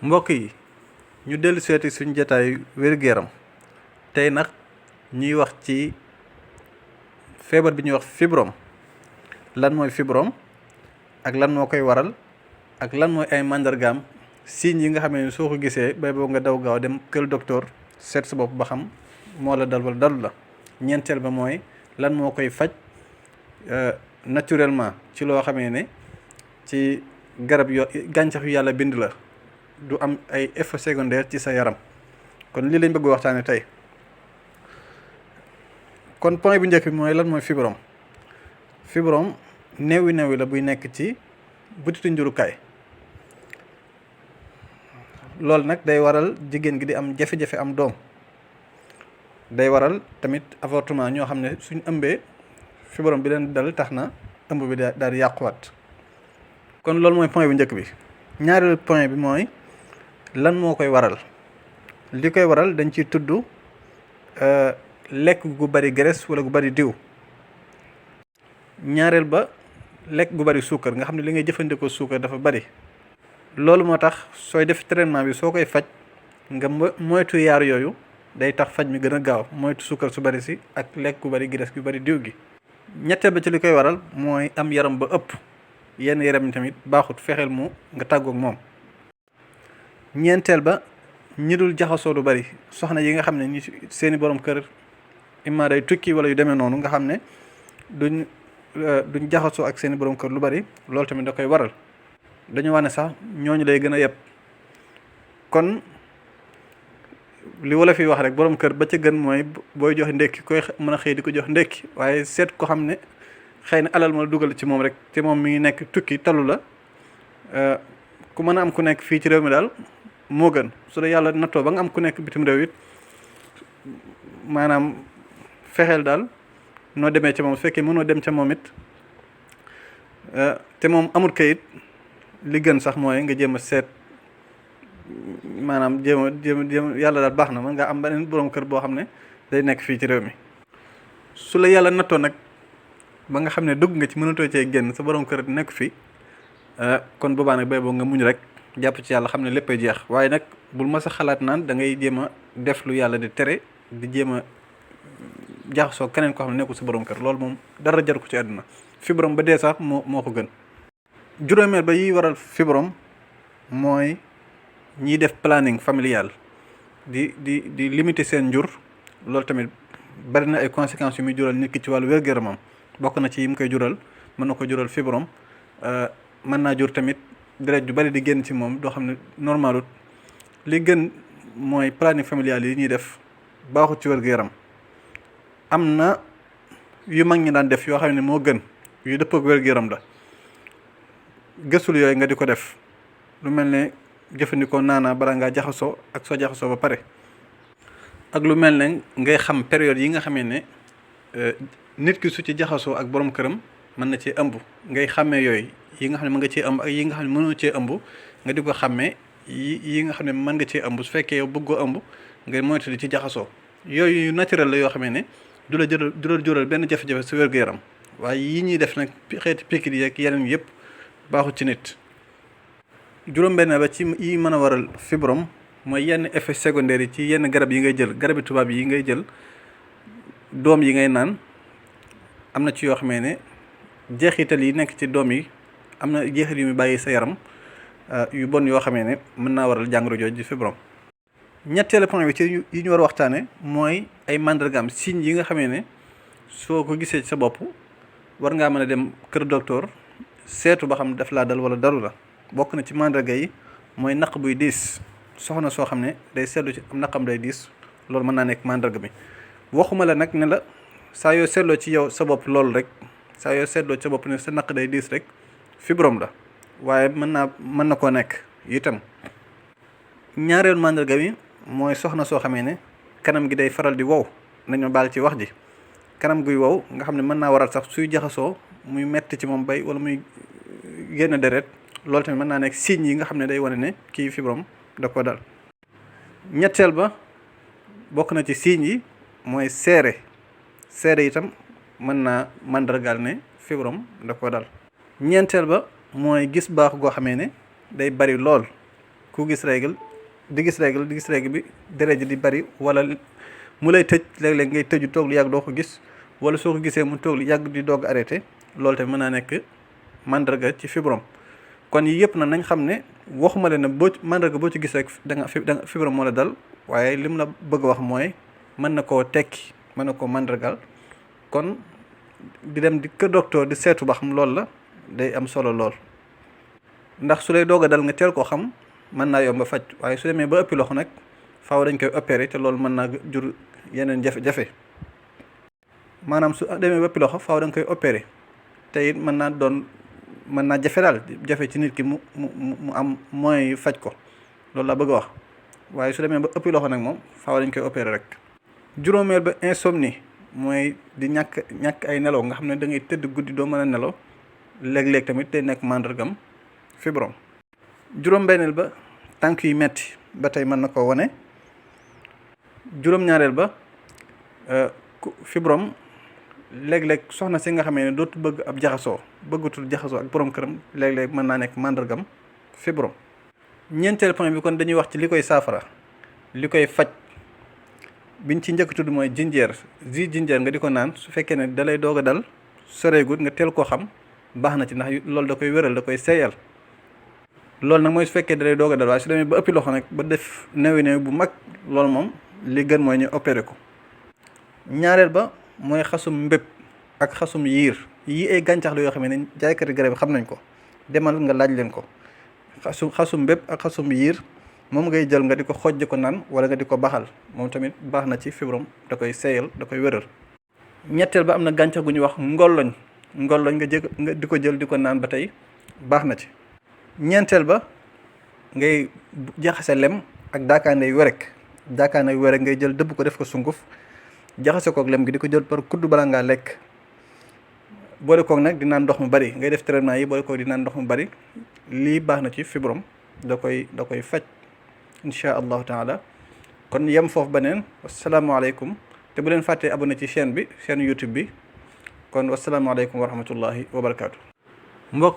mbokk yi ñu dellu seeti suñu jataay wér-gu-yaram tey nag ñuy wax ci feebar bi ñuy wax fibrome. lan mooy fibrome ak lan moo koy waral ak lan mooy ay màndargaam, signes yi nga xam ne soo ko gisee bay boo nga daw gaaw dem kër docteur seet sa bopp ba xam moo la dal wala dalu la. ñeenteel ba mooy lan moo koy faj naturellement ci loo xamee ne ci garab yo gàncax yu yàlla bind la, du am ay effets secondaires ci sa yaram. kon lii lañ bëgg waxtaane tey. kon point bu njëkk bi mooy lan mooy fibrome. fibrome neewi la buy nekk ci butitu njurukaay. loolu nag day waral jigéen gi di am jafe-jafe am doom. day waral tamit avortement, ñoo xam ne suñ ëmbee fibrome bi leen dal tax na ëmb bi daal di yàquwaat. kon loolu mooy point bu njëkk bi. ñaareelu point bi mooy lan moo koy waral. li koy waral dañ ciy tudd lekk gu bari graisse wala gu bari diw. ñaareel ba lekk gu bari suukar, nga xam ne li ngay jëfandikoo suukar dafa bari. loolu moo tax sooy def traitement bi soo koy faj nga moytu yaar yooyu, day tax faj mi gën a gaaw. moytu suukar su bari si ak lekk gu bari graisse gu bari diw gi. ñetteel ba ci li koy waral mooy am yaram ba ëpp. yenn yaram yi tamit baaxut, fexeel mu nga tàggoog moom. ñeenteel ba ñi dul jaxasoo lu bari, soxna yi nga xam ne ñi seeni borom kër imma day tukki wala yu demee noonu, nga xam ne duñ jaxasoo ak seeni borom kër lu bari, loolu tamit da koy waral. dañu wax ne sax ñooñu lay gën a yeb. kon li wala fi wax rek, borom kër ba ca gën mooy booy jox ndékki koy mën a xëy di ko jox ndékki, waaye seet ko xam ne xëy na alal ma dugal ci moom rek te moom mi ngi nekk tukki talu la. ku mën a am ku nekk fii ci réew mi daal moo gën. su dee yàlla nattoo ba nga am ku nekk bitim réew it, maanaam fexeel daal noo demee ca moom. su fekkee mënoo dem ca moom it te moom amul kayit, li gën sax mooy nga jéem a seet, maanaam jéem yàlla daal baax na, mën nga am beneen borom kër boo xam ne day nekk fii ci réew mi. su la yàlla nattoo nag ba nga xam ne dugg nga ci mënatoo cee génn, sa borom kër nekk fii, kon boobaa nag bay boo nga muñ rek jàpp ci yàlla, xam ne léppay jeex. waaye nag bul ma sa xalaat naan da ngay jéem a def lu yàlla di tere, di jéem a jaxasoo keneen koo xam ne nekkul sa borom kër. loolu moom dara jar ko ci àdduna. fibrome ba dee sax moo ko gën. juróomeel ba yi waral fibrome mooy ñiy def planning familial, di limiter seen njur. loolu tamit bari na ay conséquences yu muy jural nit ki ci wàllu wér-gu-yaramam. bokk na ci yi mu koy jural, mën na ko jural fibrome. mën naa jur tamit deret ju bari di génn ci moom doo xam ne normalut. li gën mooy planning familial yi ñuy def baaxut ci wér-gu-yaram. am na yu mag ñi daan def yoo xam ne moo gën, yu dëppoo ak wér-gu-yaram la. gëstul yooyu nga di ko def, lu mel ne jëfandikoo naana bala ngaa jaxasoo ak soo jaxasoo ba pare. ak lu mel ne ngay xam période yi nga xamee ne nit ki su ci jaxasoo ak borom këram mën na cee ëmb. ngay xàmmee yooyu yi nga xam ne mën nga cee ëmb ak yi nga xam ne mënoo cee ëmb, nga di ko xàmmee. yi nga xam ne mën nga cee ëmb, su fekkee yow bëggoo ëmb ngay moytu di ci jaxasoo. yooyu yu naturel la yoo xamee ne du la jural benn jafe-jafe su wér-gu-yaram. waaye yi ñuy def nag xeeti piqûre yi ak yeneen yëpp baaxut ci nit. juróom-benn ba ci yi mën a waral fibrome mooy yenn effets secondaires yi ci yenn garab yi ngay jël, garabi tubaab yi ngay jël, doom yi ngay naan. am na ci yoo xamee ne jeexital yi nekk ci doom yi am na jeexit yu muy bàyyi sa yaram, yu bon yoo xamee ne mën naa waral jàngoro jooju di fibrome. ñetteelu point bi ci yi ñu war a waxtaane mooy ay màndargaam, signes yi nga xamee ne soo ko gisee ci sa bopp war ngaa mën a dem kër docteur seetu ba xam daf laa dal wala dalu la. bokk na ci màndarga yi mooy naq buy diis. soxna soo xam ne day seetlu ci am naqam day diis, loolu mën naa nekk màndarga bi. waxuma la nag ne la saa yoo seetloo ci yow sa bopp loolu rek, saa yoo seetloo ci sa bopp ne sa naq day diis rek fibrome la, waaye mën na koo nekk itam. ñaareelu màndarga bi mooy soxna soo xamee ne kanam gi day faral di wow. nañu baal ci wax ji, kanam guy wow nga xam ne mën naa waral sax suy jaxasoo muy metti ci moom bay wala muy génn deret. loolu tamit mën naa nekk signes yi nga xam ne day wane ne kii fibrome da ko dal. ñetteel ba bokk na ci signes yi mooy seere itam mën naa màndargaal ne fibrome da ko dal. ñeenteel ba mooy gis baax goo xamee ne day bari lool. ku gis règle di gis règle bi deret ji di bari wala mu lay tëj léeg-léeg ngay tëju toog lu yàgg doo ko gis wala soo ko gisee mu toog lu yàgg di doog arrêté loolu tamit mën naa nekk mandarga ci fibrome. kon yii yëpp nag nañ xam ne waxuma leen ne mandarga boo ci gis rek da nga fibrome moo la dal, waaye lim la bëgg wax mooy mën na koo tekki, mën na koo mandargal. kon di dem di kër docteur di seetu ba xam loolu la day am solo lool, ndax su lay doog a dal nga teel koo xam mën naa yomb a faj, waaye su demee ba ëppi loxo nag faaw dañ koy opérer te loolu mën naa jur yeneen jafe-jafe. maanaam su demee ba ëppi loxo faaw da nga koy opérer te it mën naa jafe daal jafe ci nit ki mu am moyens yu faj ko, loolu laa bëgg a wax. waaye su demee ba ëppi loxo nag moom faaw dañ koy opérer rek. juróomeel ba insomnie mooy di ñàkk ay nelaw nga xam ne da ngay tëdd guddi doo mën a nelaw, léeg-léeg tamit day nekk màndargam fibrome. juróom-benneel ba tànk yu metti ba tey mën na koo wane. juróom-ñaareel ba fibrome léeg-léeg soxna si nga xamee ne dootu bëgg ab bëggatul jaxasoo ak borom këram, léeg-léeg mën naa nekk màndargam fibrome. ñeenteel point bi kon dañuy wax ci li koy saafara, li koy faj. biñ ci njëkk tudd mooy jinjeer nga di ko naan su fekkee ne dalay doog a dal soreegut nga teel koo xam baax na ci, ndax loolu da koy wéral, da koy seeyal. loolu nag mooy su fekkee dalay doog a dal, waaye su demee ba ëppi loxo nag ba def néew bu mag, loolu moom li gën mooy ñu opéré ko. ñaareel ba mooy xasum mbépp ak xasum yiir, yii ay gàncax la yoo xam ne jaaykati garab yi xam nañ ko, demal nga laaj leen ko. xasum mbépp ak xasum yiir moom ngay jël nga di ko xoj ko naan wala nga di ko baxal, moom tamit baax na ci fibrome, da koy seeyal, da koy wéral. ñetteel ba am na gàncax gu ñuy wax ngolloñ nga di ko jël di ko naan, ba tey baax na ci. ñeenteel ba ngay jaxase lem ak daakaanday werek ngay jël dëbb ko def ko sunguf jaxase kook lem gi di ko jël par kudd bala ngaa lekk. boole kook nag di naan ndox mu bari, ngay def traitement yi boole kook di naan ndox mu bari, lii baax na ci fibrome, da koy faj incha allahu taala. kon yem foofu beneen. wasalaamaaleykum, te bu leen fàttee abonné ci chaîne YouTube bi. kon wasalaamaaleykum wa rahmatullahi wa barakaatu. mbokk